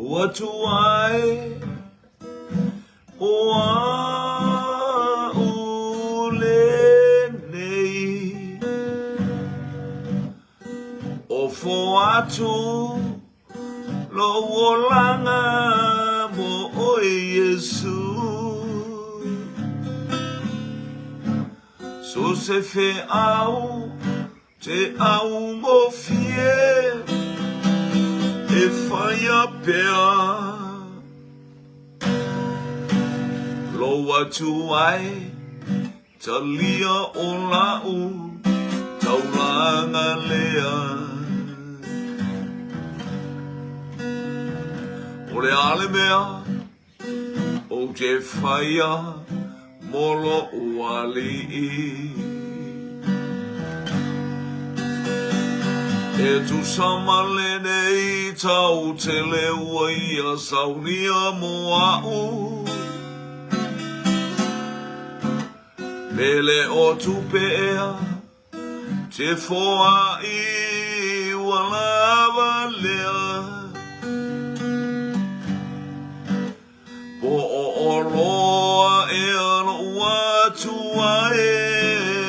Lou Atua e, o a'u lenei. Ofo atu lou olaga mo oe Iesu. So se feau Te augofie e whaia pea Lou Atua e talia o la'u taulaga lea. O le a le mea Ou te whaia mo lo'u alii. E tusa ma lenei tau tele ua ia saunia mo a'u. Mele o tupe ea Te foai ua lava lea. Po o oloa ea lo'u Atua e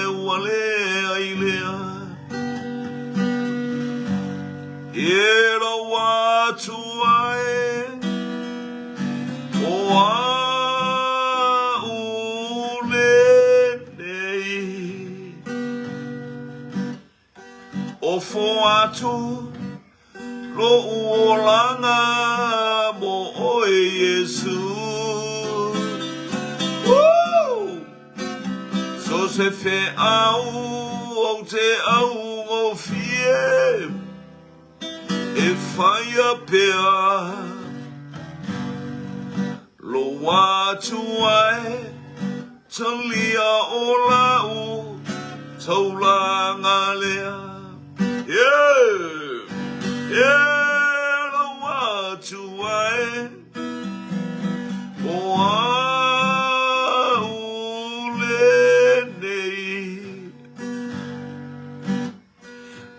ua leai lea. E lou Atua e o a'u lenei. Nei Ofo atu lo'u olaga mo oe Iesu. Woo! So se feau ou te augofie e whaia pea Lou Atua e Talia o la'u taulaga lea. Yeah! Yeah! Lou Atua e O a'u lenei.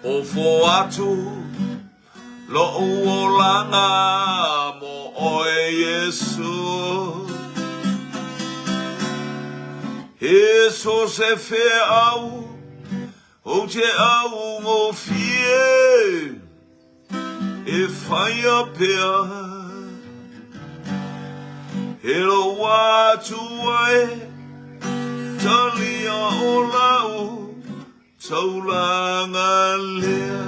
Ofo atu Lo'u olaga mo oe Iesu. He so se feau ou te augofie e whaia pea. He lou Atua e talia o lau Taulaga lea.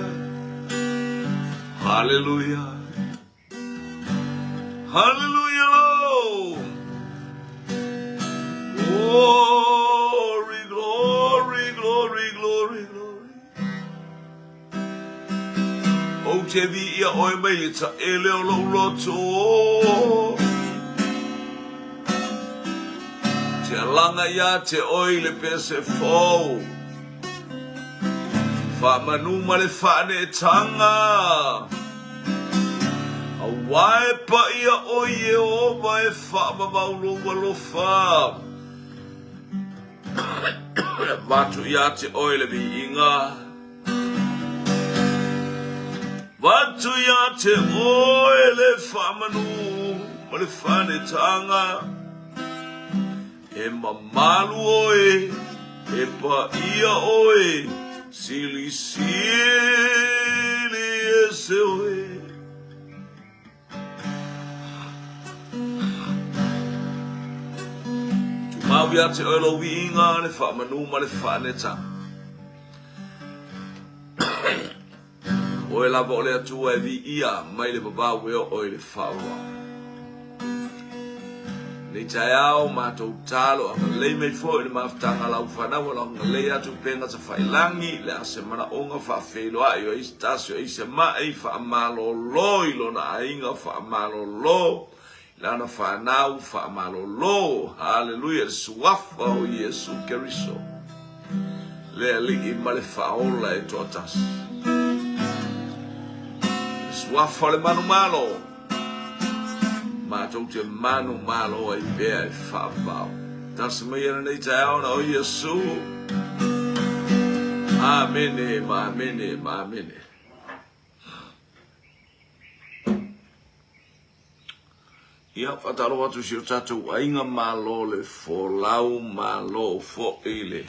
Haleluia. Haleluia Lord. Glory, glory, glory, glory, glory. Ou te viia oe mai le taele o lou loto. Te alaga ia te oe i le pese fou. Faamanu ma le faaneetaga. Auā e paia oe Ieova e faamamau lou alofa. E avatu ia te oe le viiga. Avatu ia te oe le faamanu ma le faaneetaga. E mamalu oe, e paia oe, silisili ese oe. Tumau ia te oe lou viiga, le faamanu ma le faanetaga. Oe lava o le Atua e viia mai le vavau e oo i le faavavau. Nei taeao matou talo agalelei mai foi le mafutaga a lau fanau o lau agalelei atu upega tafailangi le a se manaoga faafeiloai o ai se tasi o ai se ma'i faamalolo i lona aiga faamalolo i lana fanau faamalolo haleluia le suafa o Iesu Keriso le Alii ma le Faaola e toatasi le suafa o le manumalo Matou te manumalo ai pea e faavavao. Tasi mai e lenei taeao na o Iesu. Amene ma amene ma amene. Ia, faatalofa atu i si o tatou aiga, malo le folau, malo foi le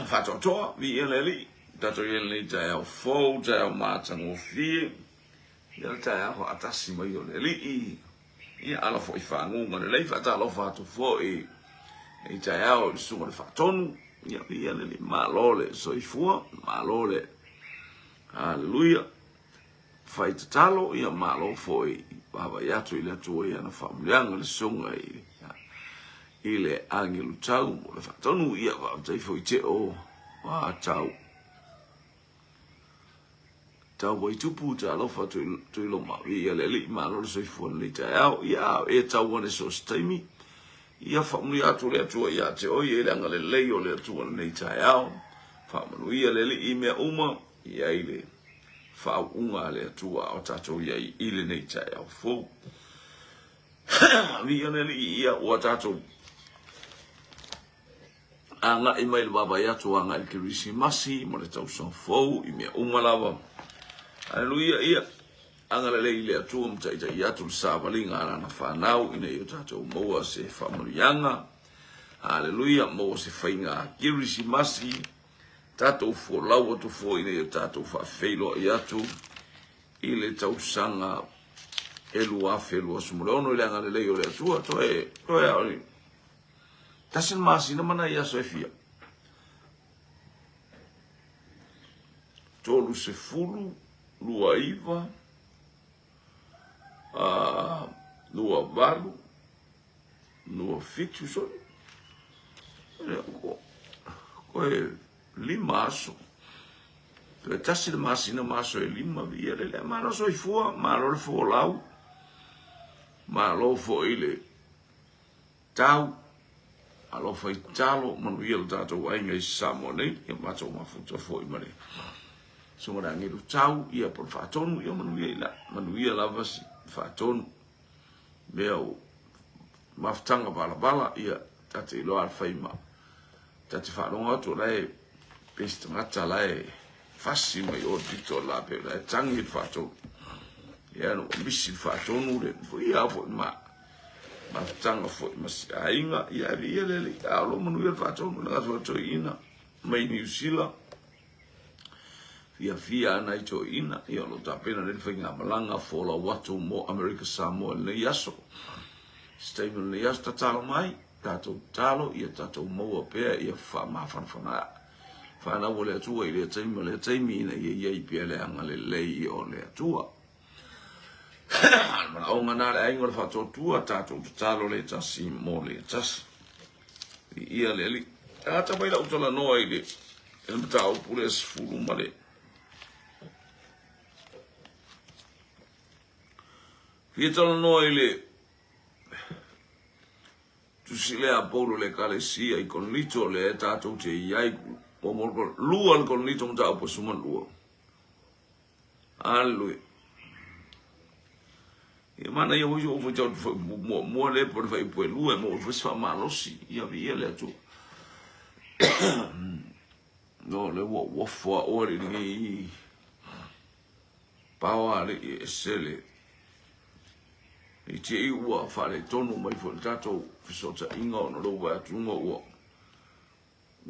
faatoatoa, viia le Alii, tatou i ai lenei taeao fou, taeao matagofie, ia le taeao faatasi mai o le Alii, ia ala foi faguga lelei, faatalofa atu foi i taeao i le susuga i le Faatonu, ia viia le Alii, malo le soifua, malo le Haleluia. Fai tatalo, ia malo foi i vaavaai atu i le Atua i ana faamanuiaga le susuga i le agelu tau mo le faatonu, ia faafetai foi te o tau tau Vaitupu talofa Tuiloma viia le Alii malo le soifua lenei taeao ia a e tau ane so o se taimi ia faamanuia atu le Atua ia te oe i le agalelei o le Atua lenei taeao faamanuia le Alii i mea uma i ai le faauuga a le Atua a o tatou i ai i lenei taeao fou. Viia le Alii ia ua tatou agai mai le vaavaai atu agai le Kerisimasi ma le tausaga fou i mea uma lava. Aleluia ia agalelei i le Atua ma taitai atu le savaliga a lana fanau ina ia o tatou maua se faamanuiaga. Aleluia, maua se faiga Kerisimasi tatou folau atu foi ina ia tatou faafeiloai atu i le tausaga e 2026 i le agalelei o le Atua. Toe, toe a o tasi le masina ma nai aso e fia. 30, 29, 28, 27 soli. Koe 5 aso. Toe tasi le masina ma aso e 5 viia le lea. Malo soifua, malo le folau, malo foi le tau, alofa i tatalo, manuia lo tatou aiga i Samoa nei, ia matou mafuta foi ma le susuga le agelu tau, ia po le faatonu, ia manuia ila, manuia lava si faatonu. Mea o mafutaga valavala, ia ta te iloa le fai ma ta te faalogo atu o la e pei se tagata la e fasi mai o le pito o la pe la e tagi le faatonu. Ia na ua misi le faatonu le ia foi ma mafutaga foi ma si aiga, ia e ia le alii, a o lo manuia le faatonu le gata toeaina mai Niu Sila. Fiafia ana i toeaina, ia o lo o tapena nei le faigamalaga folau atu mo Amerika Samoa i lenei aso. Se taimi o lenei aso tatalo mai, tatou tatalo ia tatou maua pea ia faamafanafana fanau a le Atua i lea taimi ma lea taimi ina ia i ai pea le agalelei o le Atua. O le manaoga na le aiga o le faatuatua, tatou tatalo le tasi mo le tasi. Viia le Alii. Tagata mai lau talanoa i le mataupu lea 10 ma le fia talanoa i le tusi lea a Paulo le Ekalesia i Korinito lea e tatou te i ai lua le Korinito mataupu e 12. Aleluia. Ia manaia foi si ou faitau atu muamua lea po o le fuaiupu e 2 e maua ai foi se faamalosi. Ia viia le Atua. No, le ua uafo a oe lenei paoa alii e ese le i te i ua faaletonu mai foi le tatou fesootaiga ona lou vaai atu ua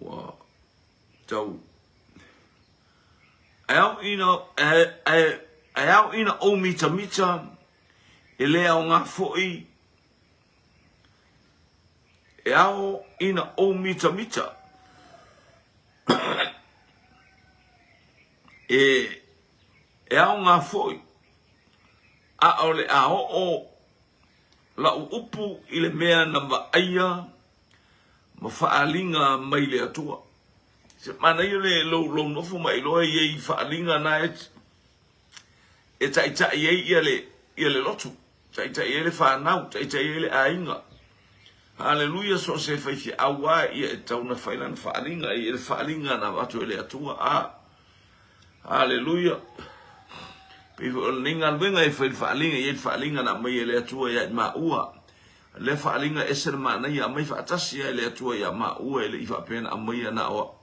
ua tau Ae ao ina ou mitamita, e le aoga foi, e ao ina ou mitamita, e aoga foi, a o le a oo lau upu i le mea na vaaia ma faaaliga mai le Atua. Se manaia le lou lou nofo ma iloa i ai faaaliga na e e taitai ai ia le ia le lotu, taitai ai le fanau, taitai ai le aiga. Haleluia, so o se faifeau lava ia e tatau ona fai lana faaaliga, e i ai le faaaliga na avatu e le Atua. A Haleluia. Pei foi o lenei galuega e fai le faaaliga, e i ai le faaaliga na aumai e le Atua ia i maua. O lea faaaliga e ese le manaia, aumai faatasi lava e le Atua ia maua, e le i faapea na aumaia na o au.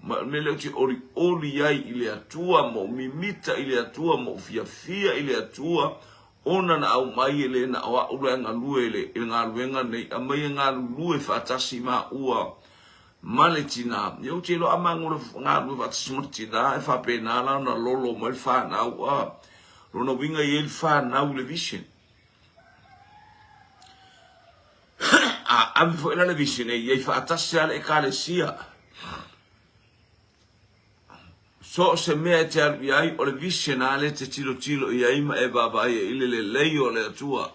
Ma o le mea lea ou te olioli ai i le Atua, ma ou mimita i le Atua, ma ou fiafia i le Atua, Ona na aumai e le na o a'u la e galue i le galuega nei, aumai e galulue faatasi maua ma le tina. Ia ou te iloa a ma galulue faatasi ma le tina e faapena la ona lolo mai le fanau a. Lona uiga e i ai le fanau i le vision. A ave foi la le vision e i ai faatasi lava le Ekalesia. So o se mea e te alu i ai, o le vision lava lea e te tilotilo i ai ma e vaavaai ai i le lelei o le Atua.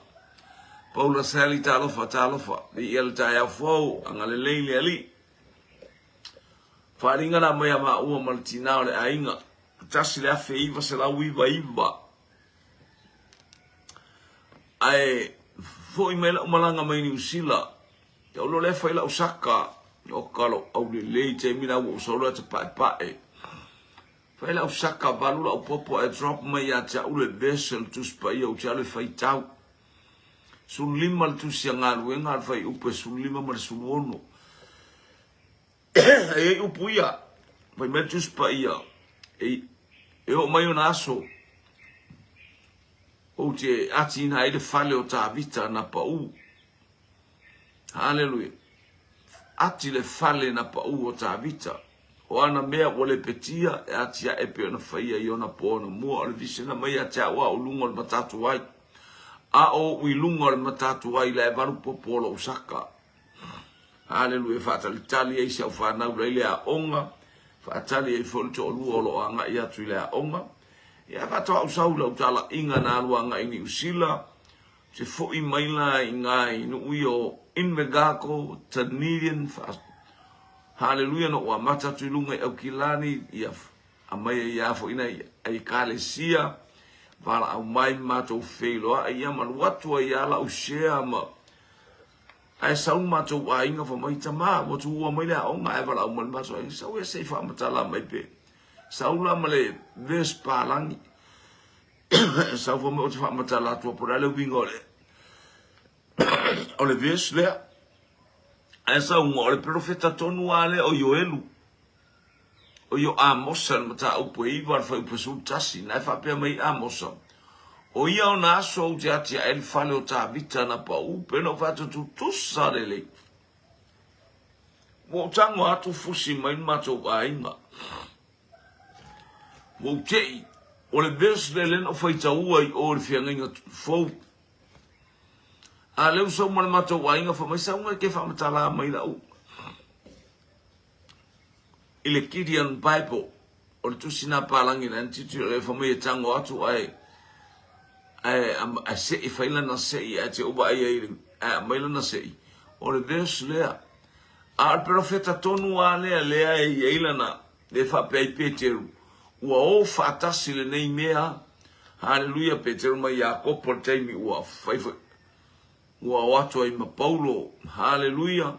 Paula Sally, talofa, talofa, viia le taeao fou, agalelei le Alii. Faaaliga na aumai a maua ma le tina o le aiga, 1999. Ae foi mai lau malaga mai Niu Sila, Ou loa lea fai lau saka, oka lou aulelei taimi la ua ou sau loa ta paepae. Fai lau saka, valu lau popo ae drop mai ia te au le verse o le Tusi Paia ou te alu e faitau. 15 le tusi a galuega a le fuaiupu e 15 ma le 16. E i ai upu ia, fai mai le Tusi Paia, e, e oo mai ona aso, ou te atiina ai le fale o Tavita na pau. Haleluia. Ati le fale na pau o Tavita. O ana mea ua lepetia e atiae pei ona faia i ona po anamua. O le visena mai ia te au a o luga o le matatuai. A o ou i luga o le matatuai la e valu popo o lou saka. Haleluia. Faatalitali ai si au fanau la i le aoga. Faatali ai foi le toalua o lo o agai atu i le aoga. Ia faatoa ou sau i lau talaiga na alu agai i Niu Sila. Se foi mai la i nga i nuu ia o Invergarko, Dunedin, Haleluia na ou amata atu i luga i Aukilani, ia aumai ai a foi nai Ekalesia, valaau mai ma matou feiloai, ia ma alu atu ai a lau share ma ae sau le matou aiga fai mai, tama ua tuua mai le aoga ae valaau mai le matou aiga, sau ia se i faamatala mai pe sau la ma le verse palagi. Sau fai mai ou te faamatala atu po o le a le uiga o le o le verse lea. Ae saunoa o le perofeta tonu lava lea o Ioelu. O Io Amosa le mataupu e 9 le fuaiupu e 11. Na e faapea mai Amosa, o ia ona aso ou te atiae ai le fale o Tavita na pau, pe na ou fai atu tutusa lelei. Ua ou tago atu fusi mai le matou aiga. Ua ou tei, o le verse lea lea na ou faitaua i o i le feagaiga fou. A lea ua sau ma le matou aiga fai mai sauga e ke faamatala mai lau i le Gideon Bible o le tusi na palagi na tilotilo lea fai mai e tango atu ae ae ae sei fai lana sei ae te ou vaai ai ae aumai lana sei o le verse lea a o le perofeta tonu a lea lea e i ai lana Le faapea ai Peteru, Ua o faatasi lenei mea. Haleluia, Peteru ma Iakopo i le taimi ua fai foi, ua o atu ai ma Paulo. Haleluia,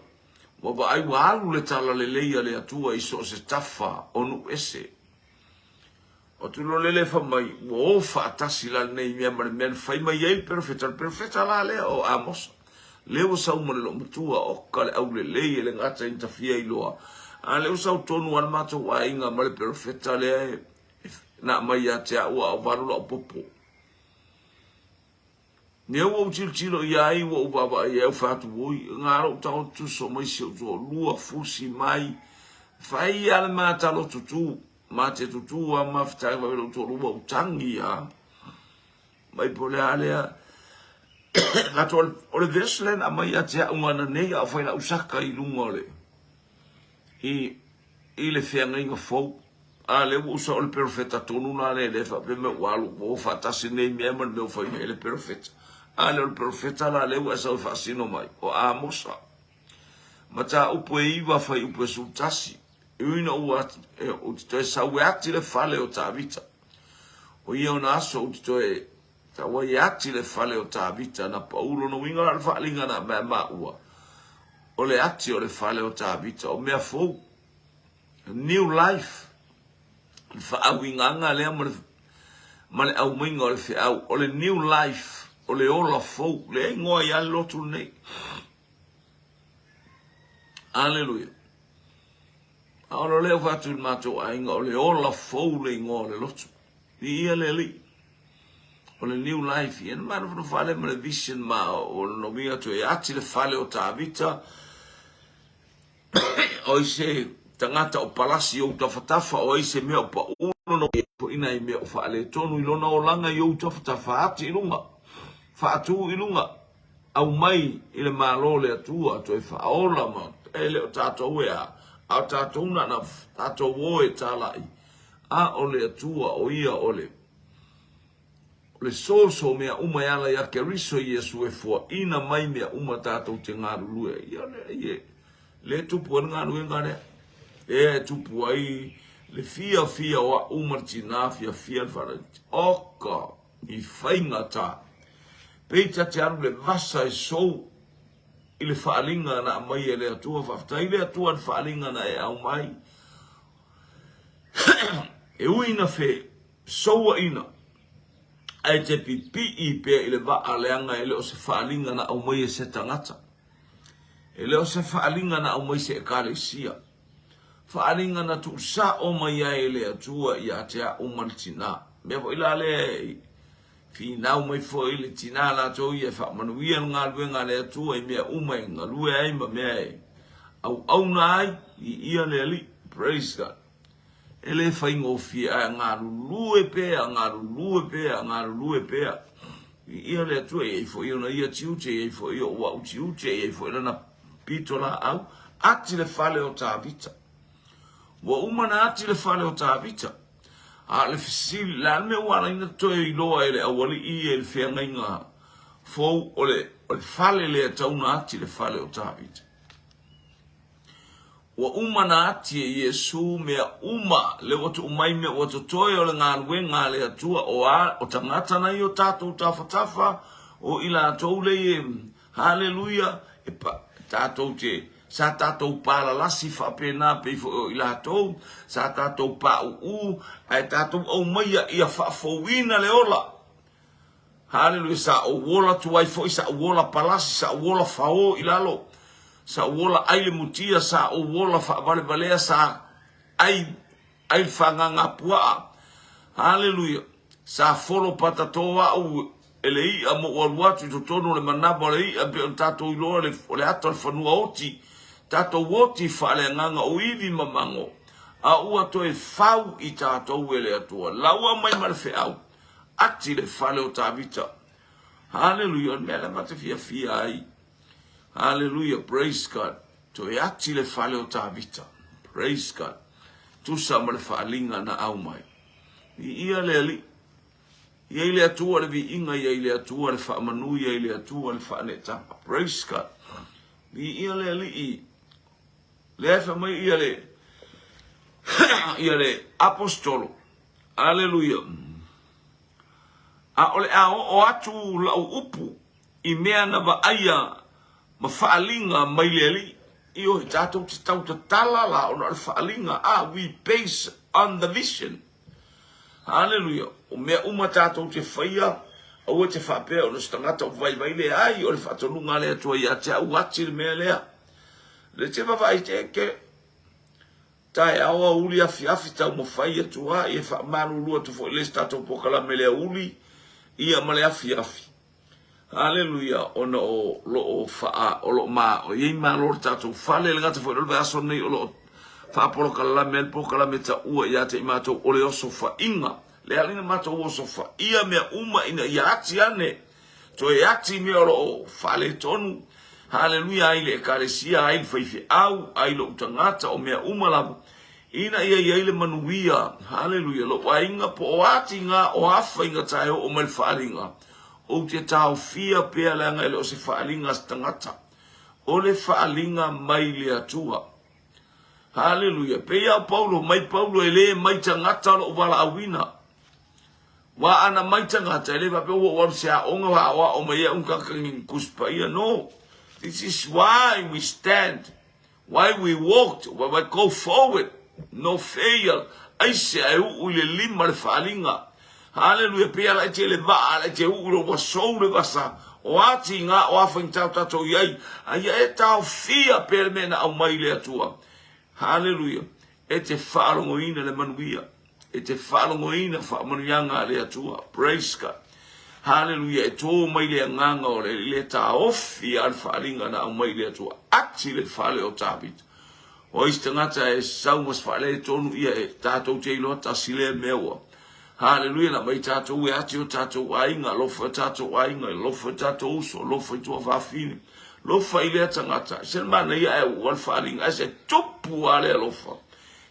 ua vaai ua alu le talalelei a le Atua i so o se tafa o nuu ese. O atu loa lele fai mai, ua o faatasi la lenei mea ma le mea na fai mai ai le perofeta. O le perofeta la lea o Amosa. Lea ua sau ma le loomatua, oka le aulelei e le gata i tafia iloa. A lea ua sau tonu a le matou aiga ma le perofeta lea e na aumai ia te au a o valu lau popo. Lea ua ou tilotilo i ai, ua ou vaavaai i ai, ou fai atu, oi, nga lou taoto tuso mai si ou toalua, fusi mai, fai lava le ma talo tutu, ma te tutu lava ma fetai mai lou toalua, ua ou tagi lava. Mai po o le a lea. Gato o le verse lea na aumai ia te au ana nei a o fai lau saka i luga o le i i le feagaiga fou. A lea ua usa o le perofeta tonu la lea lea faapea mai ua alu ua o faatasi nei mea ma le mea ua fai mai ai le perofeta. A lea o le perofeta la lea ua e sau e faasino mai o Amosa. Mataupu e 9 fuaiupu e 11. E ui ina ua ou te toe sau e ati le fale o Tavita. O ia ona aso ou te toe tau ai e ati le fale o Tavita na pau. Lona uiga la o le faaaliga na aumai a maua, o le ati o le fale o Tavita, o mea fou, new life, le faauigaga lea ma le, ma le aumaiga o le feau, o le new life, o le ola fou, lea e igoa ai lava le lotu lenei. Aleluia. A o lea ua atu i le matou aiga, o le ola fou le igoa o le lotu. Viia le Alii. O le New Life, ia na manofonofo lava lea ma le vision ma o lona uiga toe ati le fale o Tavita, o ai se tagata o palasi i ou tafatafa, o ai se mea o pau lona foi nai mea o faaletonu i lona olaga i ou tafatafa, ati i luga, faatu i luga, aumai i le Malo o le Atua, toe faaola ma e le o tatou e a, a o tatou na na tatou o e talai, a o le Atua o ia o le O le source o mea uma e ala ia Keriso Iesu e fuaina mai mea uma tatou te galulue ai. Ia lea ia le tupu ai le galuega lea. Lea e tupu ai le fiafia o au ma le tinā fiafia le fale. Oka i faigata. Pei ta te alu le vasa e sou i le faaaliga na aumai e le Atua. Faafetai le Atua i le faaaliga na e aumai. E ui ina fe Souaina, ae te pipii pea i le vaa leaga e le o se faaaliga na aumai e se tagata. E le o se faaaliga na aumai se Ekalesia. Faaaliga na tuusao mai ai e le Atua ia te au ma le tinā. Mea foi la lea e finau mai foi le tinā latou ia e faamanuia le galuega a le Atua i mea uma e galue ai ma mea e auauna ai, viia le Alii. Praise God. E le faigofie ae galulue pea, galulue pea, galulue pea. Viia le Atua, e i ai foi ona ia tiute, e i ai foi ou au tiute, e i ai foi lana pitolaau. Ati le fale o Tavita. Ua uma na ati le fale o Tavita. A o le fesili, le a le mea ua ala ai ona toe iloa e le aualii ia i le feagaiga fou o le, o le fale lea e tatau ona ati le fale o Tavita? Ua uma na ati e Iesu mea uma, lea ua tuu mai mea ua totoe o le galuega a le Atua, o a, o tagata na i o tatou tafatafa, o i latou lei e, haleluia, e pa, tatou te, sa tatou palalasi faapena pei foi o i latou, sa tatou pauu, ae tatou aumaia ia faafouina le ola. Haleluia, sa ou ola tuai foi, sa ou ola palasi, sa ou ola fao i lalo, sa ou ola ai le mutia, sa ou ola faavalevalea, sa ai, ai le fagagapuaa. Haleluia, sa folo patato au e le i'a ma ou alu atu i totonu o le manava o le i'a, pei ona tatou iloa le, o le ata o le fanua oti, tatou oti faaleagaga o ivi ma mago, a ua toe fau i tatou e le Atua. Laua mai ma le feau. Ati le fale o Tavita. Haleluia, o le mea lea ma te fiafia ai. Haleluia, praise God. Toe ati le fale o Tavita. Praise God. Tusa ma le faaaliga na aumai. Viia le Alii. Ia i le Atua le viiga, ia i le Atua le faamanu, ia i le Atua le faaneetaga. Praise God. Viia le Alii. Lea e fai mai ia le ia le apostolo. Aleluia. A o le a oo atu lau upu i mea na vaaia ma faaaliga mai le Alii. Ioe, tatou te tautatala la ona o le faaaliga. Ah, we base on the vision. Haleluia. O mea uma tatou te faia, aua te faapea ona se tagata o vaivai, leai, o le faatonuga a le Atua ia te au, ati le mea lea. Le te vavaai te ke taeao aoauli afiafi taumafai atu a ia faamalulu atu foi le isi tatou polokalame le aouli ia ma le afiafi. Haleluia, ona o lo o faa, o lo o ma, o i ai malo le tatou fale, le gata foi o le vaiaso nei o lo o faapolokalame ai le polokalame taua ia te i matou o le osofaiga. Le ala ina matou osofaia mea uma ina ia ati ane, toe ati mea o lo o faaletonu. Haleluia, ai le ekalesia, ai le faifeau, ai lou tagata, o mea uma lava, ina ia i ai le manuia. Haleluia, lou aiga po o a tiga, o a faigata e oo mai le faaaliga, Ou te taofia pea leaga e le o se faaaliga a se tagata. O le faaaliga mai le Atua. Haleluia. Pei a o Paulo, mai Paulo e le mai tagata lou valaauina. Wa ana mai tagata, e le faapea ua ou alu se aoga wa aoao mai ai au ni ni Tusi Paia. No. This is why we stand. Why we walked, why we go forward, no fail, aisea e uu i le lima le faaaliga. Haleluia, pei ala e te le vaa, ala e te uu i lou asou le vasa, o a tiga, o a faigata o tatou i ai, a ia e taofia pea le mea na aumai i le Atua. Haleluia, e te faalogoina le manuia, e te faalogoina faamanuiaga a le Atua. Praise God. Haleluia, e tō mai le agaga o le Alii, le taofi a le faaaliga na aumai i le Atua, ati le fale o Tavita. O ai se tagata e sau ma se faaletonu, ia e tatou te iloa tasi lea mea ua. Haleluia, na aumai tatou e ati o tatou aiga, alofa i tatou aiga, alofa i tatou uso, alofa i tuafafine, alofa i lea tagata. Se le manaia ae ua le faaaliga, ae se tupu lava le alofa,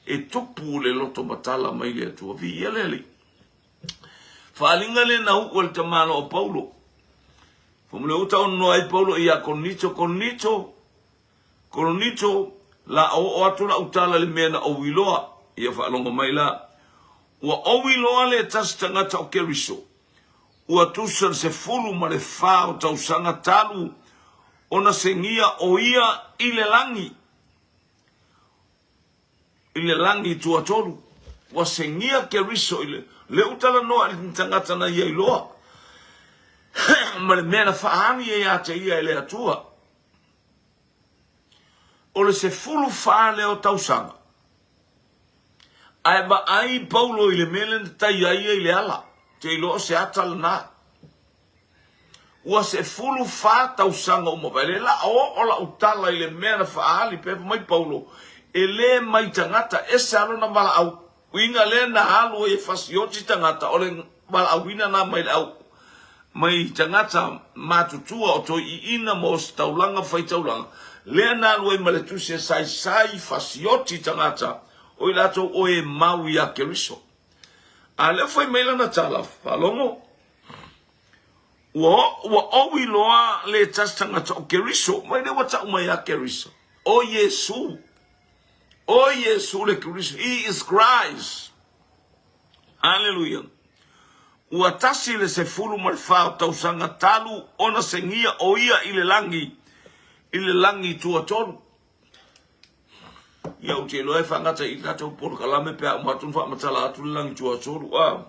e tupu le loto matala mai le Atua. Viia le Alii. Faaaliga lea na uu e le tamaloa o Paulo. Fai mai ua taonoa ai Paulo ia Korinito, Korinito, Korinito, la oo atu lau tala i le mea na ou iloa. Ia faalogo mai la. Ua ou iloa le tasi tagata o Keriso, ua tusa le 14 o tausaga talu ona segia o ia i le lagi. I le lagi tuatolu, ua segia Keriso i le le u talanoa i le tagata na ia iloa ma le mea na faaali ai ia te ia e le Atua. O le 14 lea o tausaga, ae vaai Paulo i le mea lea na tai ai ia i le ala, te iloa o se ata lena. Ua 14 tausaga uma mai, lea la oo lau tala i le mea na faaali pea mai Paulo, e le mai tagata, ese lava lona valaauina lea na alu ai e fasioti tagata, o le valaauina na mai le au mai tagata matutua o toiiina ma ositaulaga faitaulaga, lea na alu ai ma le tusi e saisai fasioti tagata o i latou o e mau ia Keriso. A lea fai mai lana tala, faalogo, Ua, ua ou iloa le tasi tagata o Keriso, mai lea ua tau mai ia Keriso, o Iesu. O Iesu le Keriso, He is Christ. Hallelujah. Ua tasi le 14 o tausaga talu ona segia o ia i le lagi, i le lagi tuatolu. Ia ou te iloa e faagata i tatou polokalame pe a uma atu ona faamatala atu le lagi tuatolu. Ah.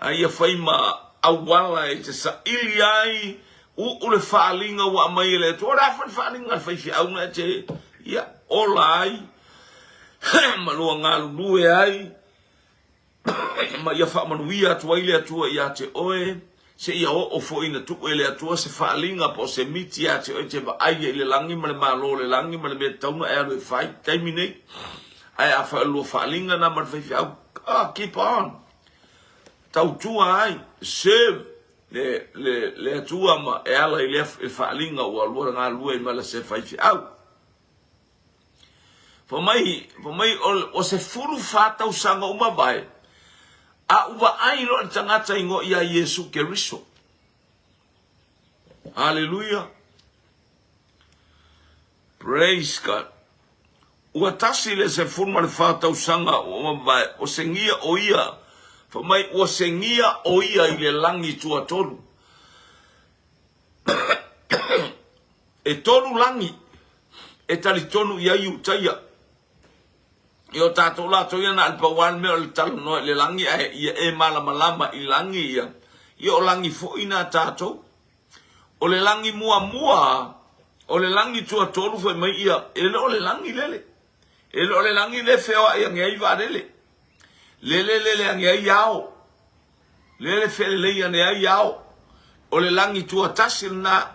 A ia fai ma auala e te saili ai uu le faaaliga ua aumai e le Atua. O le a foi le faaaliga a le faifeau na e te ia ola ai ma lua galulue ai ma ia faamanuia atu ai le Atua ia te oe, seia oo foi ina tuu e le Atua se faaaliga po o se miti ia te oe e te vaai ai i le lagi ma le Malo o le lagi ma le mea tatau ona e alu e fai i le taimi nei. Ae afai o le lua faaaliga lena ma le faifeau, ah, keep on. Tautua ai, serve le, le, le Atua ma e ala i lea faaaliga ua lua galulue ai ma le se faifeau. Fai mai, fai mai o, o 14 tausaga ua mavae, a u vaai loa i le tagata igoa ia Iesu Keriso. Haleluia. Praise God. Ua tasi le 14 tausaga ua mavae, ua segia o ia, fai mai ua segia o ia i le lagi tuatolu. E tolu lagi e talitonu i ai Iutaia. I o tātou lātou ia na o le pau lava le mea o le talanoa i le lagi ae ia e malamalama i lagi ia. Ia o lagi foi nā tātou. O le lagi muamua, o le lagi tuatolu fai mai ia, e le o le lagi lele. E le o le lagi le feoai age ai vaalele. Lele lele age ai ao. Lele felelei ane ai ao. O le lagi tuatasi lena.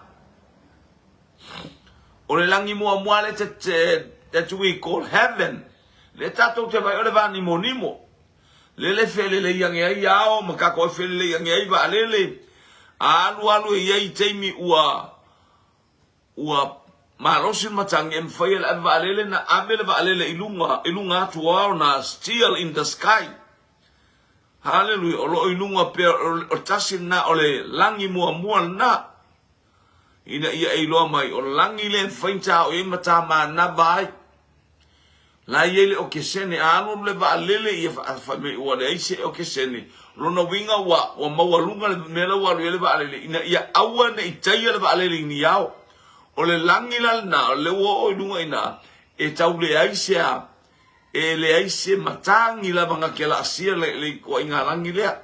O le lagi muamua le te, te, that we call heaven. Le tatou te vai o le vanimonimo. Lele felelei age ai ao ma kako e felelei age ai vaalele. A alu alu e iai taimi ua ua malosi le matagi e mafai e le ave vaalele na ave le vaalele i luga i luga atu o ao na still in the sky. Haleluia, o lo o i luga pea o le tasi lena o le lagi muamua lena. Ina ia e iloa mai, o le lagi lea e mafai ona ta o i ai ma ta manava ai. La i ai le okesene, a alu alu le vaalele ia fai mai ua leai se okesene. Lona uiga ua, ua maualuga le mea la ua alu i ai le vaalele, ina ia aua ne i taia le vaalele i ni ao. O le lagi la lena, o lea ua oo i luga i ina, e tau leai se a, E leai se matagi lava na ke laasia le, le ituaiga lagi lea.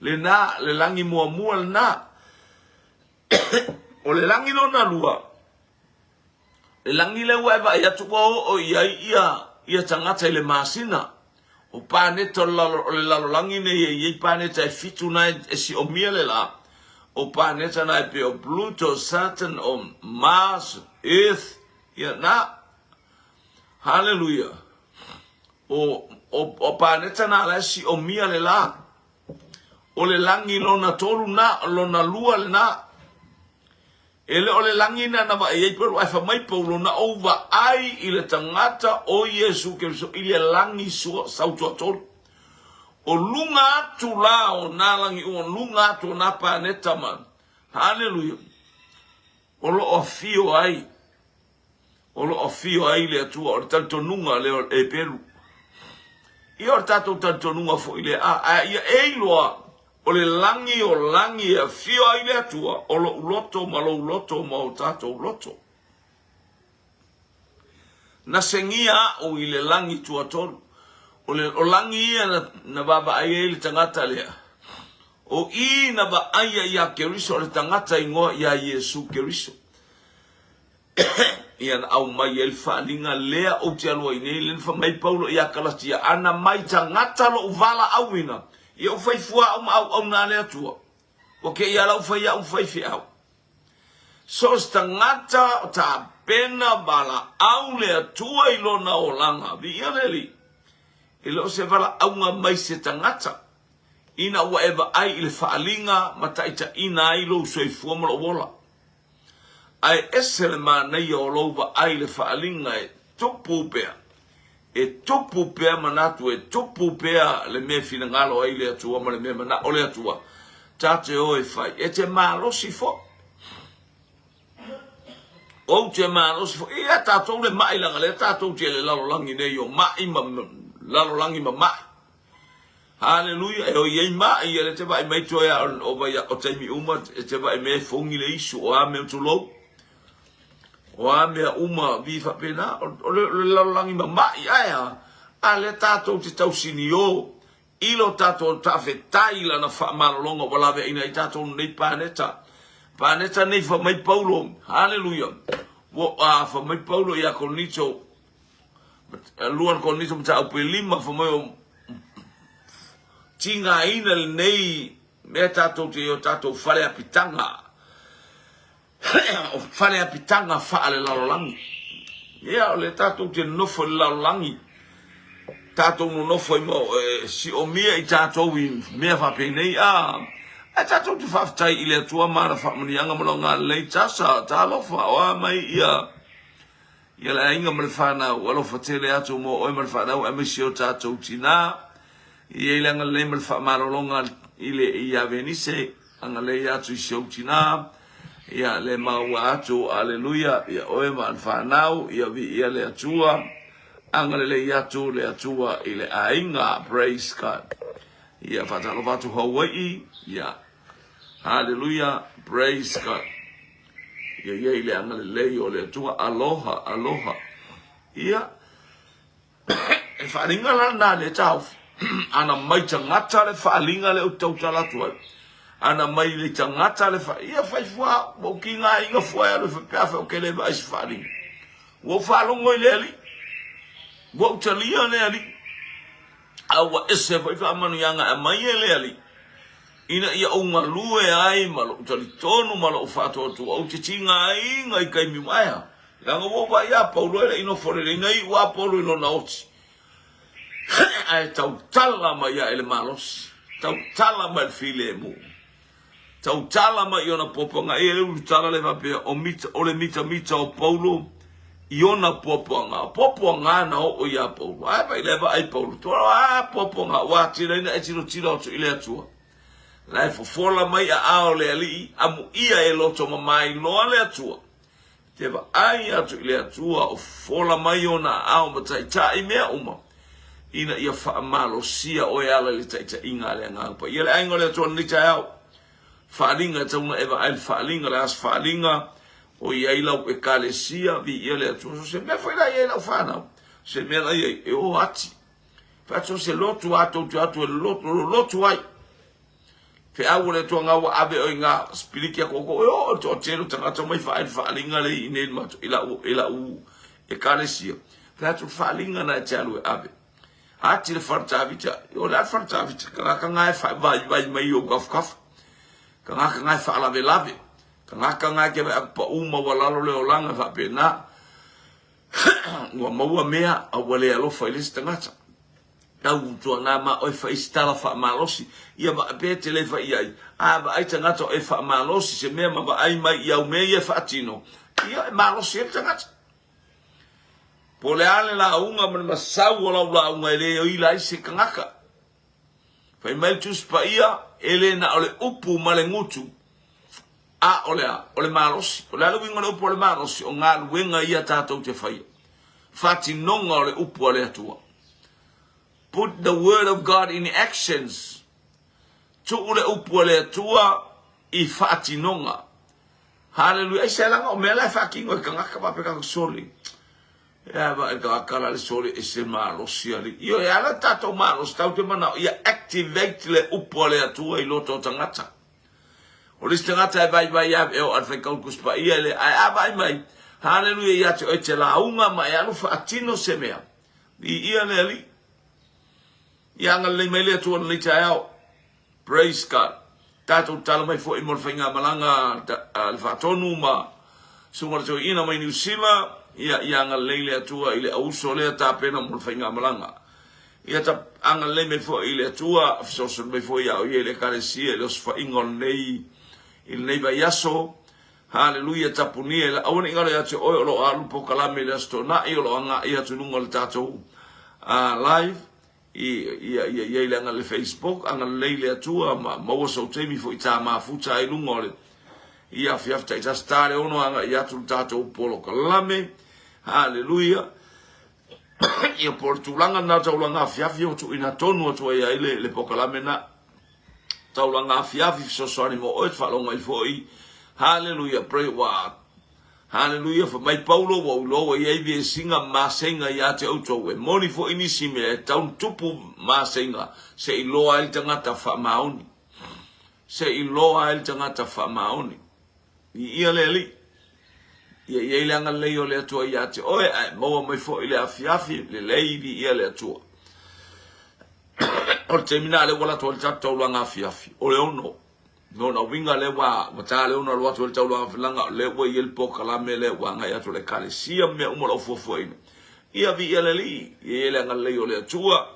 Lena, le lagi muamua lena. o le lagi lona lua, le lagi lea ua e vaai atu ua oo i ai ia, ia tagata i le masina. O paneta o le lalolagi nei e i ai paneta e fitu na e siomia le la. O paneta na e pei o Pluto, Saturn, o Mars, Earth, ia na. Haleluia. O, o, o paneta na la e siomia le la. O le lagi lona tolu na, lona lua lena. E le o le lagi na na vaai ai Paulo, ae fai mai Paulo, na ou vaai i le tagata o Iesu Keriso i le lagi sua, sautuatolu. O luga atu la o nā lagi o luga atu o nā paneta ma, haleluia, o lo o afio ai, o lo o afio ai le Atua, o le talitonuga lea o Eperu. Ia o le tatou talitonuga foi lea, a, a ia e iloa O le lagi o lagi e afio ai le Atua, o loʻu loto ma lou loto ma o tatou loto. Na segia aʻu i le lagi tuatolu. O le o lagi ia na, na vaavaai ai le tagata lea. O i na vaaia iā Keriso, o le tagata igoa iā Iesu Keriso. Ia na aumai ai le faaaliga lea ou te alu ai nei, lea na fai mai Paulo ia Kalatia, Ana mai tagata loʻu valaauina, ia ou fai fua au ma auauna a le Atua, ua kēia la ou fai aʻu faifeau. So o se tagata o tapena valaau le Atua i lona olaga, viia le Alii, e le o se valaauga mai se tagata, ina ua e vaai i le faaaliga ma taitaiina ai lou soifua ma lou ola. Ae ese le manaia o lou vaai i le faaaliga e tupu pea, e tupu pea manatu, e tupu pea le mea e finagalo ai le Atua ma le mea e manao le Atua ta te o e fai. E te malosi foi. Ou te malosi foi. Ia tatou le mai leaga lea tatou te le lalolagi nei o mai ma lalolagi ma mai. Haleluia, e oi ai maʻi ia le te vaai mai toe a o vai o taimi uma e te vaai mea e fongi le isu o a mea tulou. O a mea uma vi faapena o le lalolagi ma maʻi ae a a lea tatou te tausini o i lo tatou faafetai i lana faamalologa ua laveaiina ai tatou nei paneta. Paneta nei fai mai Paulo, haleluia, ua a fai mai Paulo ia Korinito Lua Korinito mataupu e lima, fai mai o tigaina lenei mea tatou te i o tatou fale apitaga, o fale apitaga faalelalolagi. Ia, o le tatou te nonofo i le lalolagi, tatou nonofo i mo, e siomia i tatou i mea faapenei, a, ae tatou te faafetai i le Atua ma ana faamanuiaga ma lona agalelei, tasa, talofa, o a mai ia, Ia le aiga ma le fanau, alofa tele atu mo oe ma le fanau aemaise o tatou tina. I ai le agalelei ma le faamalologa i le ia Venise, agalelei atu i si ou tina. Ia le maua atu, aleluia, ia oe ma le fanau, ia viia le Atua, agalelei atu le Atua i le aiga, praise God. Ia faatalofa atu Hawaii, ia, haleluia, praise God. Ia i ai le agalelei o le Atua, aloha, aloha. Ia, e faaaliga la lena le taofi. Ana mai tagata le faaaliga lea ou te tautala atu ai. Ana mai le tagata le fa... Ia, fai fua, ua ou kigaina fua e alu e faapea fe o ke le vaai se faaaliga. Ua ou faalogo i le Alii. Ua ou talia le Alii. A ua ese foi faamanuiaga e aumai e le Alii, ina ia ou galue ai ma lou talitonu ma lou faatuatua, ou te tigaina i taimi uma. Ae a? Leaga ua ou vaai ia Paulo e le i nofo lelei, na iu lava Paulo i lona oti, ae tautala mai ia i le malosi, tautala mai i le filemu. Tautala mai i ona puapuaga. E i ai le ulutala lea e faapea, o, mita, o le mitamita o Paulo i ona puapuaga. O puapuaga na oo iā Paulo. Ae vaai lea vaai Paulo. Tua, a puapuaga, ua atili ai na e tilotilo atu i le Atua. La e fofola mai aao le Alii, amuia e loto mama iloa le Atua. Te vaai atu i le Atua o fofola mai ona aao ma taitai mea uma, ina ia faamalosia oe e ala i le taitaiga a le Agaga Paia. Le aiga o le Atua lenei taeao, faaaliga e tatau ona e vaai le faaaliga, le aso faaaliga o i ai lau ekalesia, viia le Atua. So se mea foi la i ai lau fanau, se mea la i ai, e o ati. Fai atu se lotu a tou te o atu e lotu, lotu ai. Feau o le Atua nga ua ave oe nga spiliki a koukou e oo i le toatele o tagata omai faaai le faaaliga le i inei i lau ekalesia. Fai atu le faaaliga na e te alu e ave. Ati le fale Tavita, o le a le fale Tavita, tagata na e faavaivai mai i ou tafatafa, tagata na e faalavelave, tagata na e te vaai atu pau maualalo le olaga e faapena. Ua maua mea a ua le alofa i le isi tagata. Tau tuana ma oe fai se tala faamalosi, ia vaai pe te le fai i ai. A vaai tagata o e faamalosi se mea ma vaai mai i au mea ia e faatino, ia e malosi ai le tagata. Po o le a le lauga ma le masau o lau lauga e le oila ai se tagata. Fai mai le Tusi Paia, e le na o le upu ma le gutu, a o le a? O le malosi. O le a le uiga o le upu o le malosi? O galuega ia tatou te faia. Faatinoga o le upu a le Atua. Put the word of God in actions. Tuu le upu a le Atua i faatinoga. Haleluia. Aisea laga o mea la e faatino e tagata faapea ka soli. E a vaai tagata la le soli e se malosi ali. Io e ala tatou malosi tau te manao ia activate le upu a le Atua i loto o tagata. O le isi tagata e vaivai ave e o a le faitau Tusi Paia e le ae a vaai mai. Haleluia ia te oe te lauga ma e alu faatino se mea. Viia le Alii. Ia agalelei mai le Atua i lenei taeao. Praise God. Tatou tatalo mai foi mo le faigamalaga a le Faatonu ma Susuga le Toeaina mai Niu Sila, ia, ia agalelei le Atua i le auuso lea tapena mo le faigamalaga. Ia ta, agalelei mai foi i le Atua, fesoasoani mai foi ia o ia i le Ekalesia i le osofaiga o lenei, i lenei vaiaso. Haleluia, tapunia i la, aua ne i galo ia te oe o lo o alu polokalame i le Aso Toonai, o lo o agai atu i luga o le tatou uh, live. I, ia, ia, ia i le aga le Facebook, agalelei le Atua ma maua sou taimi foi tā mafuta ai luga o le ia afiafi taitasi tā le ono agai atu le tatou polokalame. Haleluia. Ia po o le tulaga lena taulaga afiafi o tuuina tonu atu ai ai le, le polokalame na. Taulaga afiafi fesoasoani mo oe te faalogo ai foi. Haleluia. Pray wa Haleluia! Fai mai Paulo, Ua ou iloa ua i ai vesiga ma maseiga ia te outou, e moni foi nisi mea e tatau ona tupu maseiga se i loa ai le tagata faamaoni. Se i loa ai le tagata faamaoni. Viia le Alii. Ia i ai le agalelei o le Atua ia te oe, ae maua mai foi le afiafi lelei, viia le Atua. O le taimi na lea ua alu atu ai le tatou taulaga afiafi, o le ono. Lona uiga lea ua ua ta le ono alu atu ai le taulaga filaga, o lea ua i ai le polokalame lea ua agai atu le Ekalesia ma mea uma o lo o fuafuaina. Ia viia le Alii, ia i ai le agalelei o le Atua.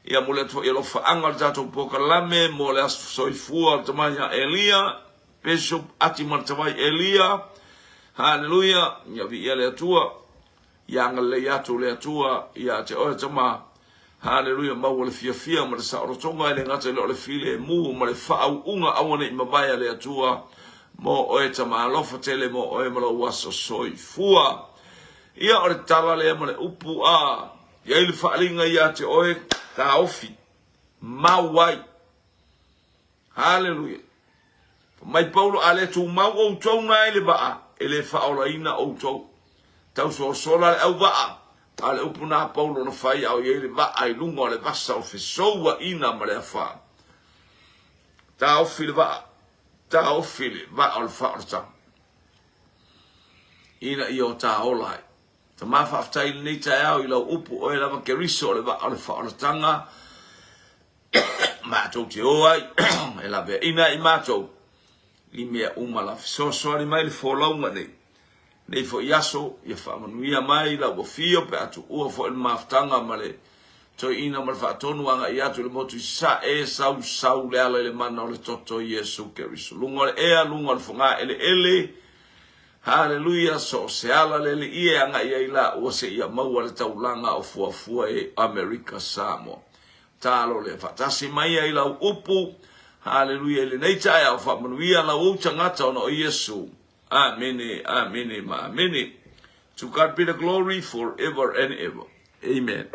Ia momoli atu foi alofaaga o le tatou polokalame mo le aso soifua o le tama ia Elia, Bishop Ati Malatavai Elia. Haleluia, ia viia le Atua. Ia agalelei atu le Atua ia te oe tama. Haleluia maua le fiafia ma le saolotoga e le gata i le o le filemu ma le faauuga aua ne i mavae a le Atua mo oe tama alofa tele mo oe ma lou aso soifua. Ia o le tala lea ma le upu a i ai le faaaliga ia te oe taofi mau ai. Haleluia. Fai mai Paulo, a le tumau outou na i le vaa, e le faaolaina outou. Tausoasola le auvaa, a o le upu na a Paulo na fai a o i ai le vaa i luga o le vasa o fesouaina ma le afa. Taofi le vaa, taofi le vaa o le faaolataga, ina ia o ta ola ai. Tama faafetai i lenei taeao i lau upu, oe lava Keriso o le vaa o le faaolataga, matou te o ai e laveaina ai matou i mea uma la fesoasoani mai le folauga nei nei foi aso ia faamanuia mai lau afio pe a tuua foi le mafutaga ma le toeaina ma le faatonu agai atu i le motu i Sasae sau sau le ala i le mana o le toto Iesu Keriso luga o le ea luga o le foga eleele Haleluia so o se ala le alii e agai ai la ua seia maua le taulaga o fuafua e Amerika Samoa Talo lea faatasi mai ai lau upu. Haleluia i lenei taeao faamanuia lau ou tagata ona o Iesu. Amene, amene ma amene. To God be the glory forever and ever. Amen.